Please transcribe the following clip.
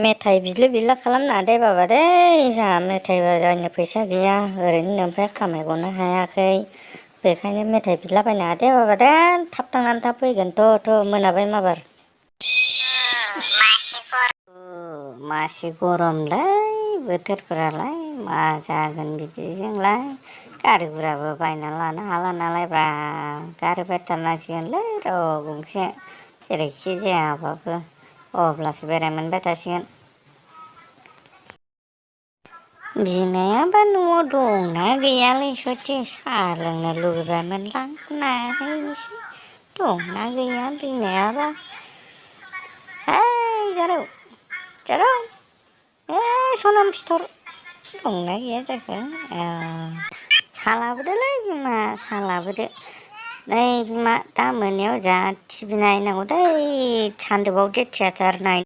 मेथाइ बिलु बिला खालामनाङा दे बाबा दे जोंहा मेथाइ बायनो फैसा गैया ओरैनो नोनिफ्राय खामायगनो हायाखै बेखायनो मेथाइ बिलाबायनाङा दे बाबा दे थाब थांनानै थाब फैगोन थ' मोनाबाय माबार मासे गरमलै बोथोरफोरालाय मा जागोन बिदिजोंलाय गारि गुराबो बायना लानो हाला नालाय ब्रा गारि बायथारनांसिगोनलै र' गंसे जेरैखि जायाबाबो अब्लासो बेराय मोनबाय थासिगोन बिमायाबा न'आव दंना गैयालै सयथि साहा लोंनो लुगैबायमोनलां नायहैनोसै दंना गैया बिमायाबा ओइ जारौ सनाम फिथर दंना गैया जाखो साहा लाबोदोलै बिमा साहा लाबोदो नै बिमा दा मोनायाव जोंहा टिभि नायनांगौ दै सानजौफुआव थियेटार नायनो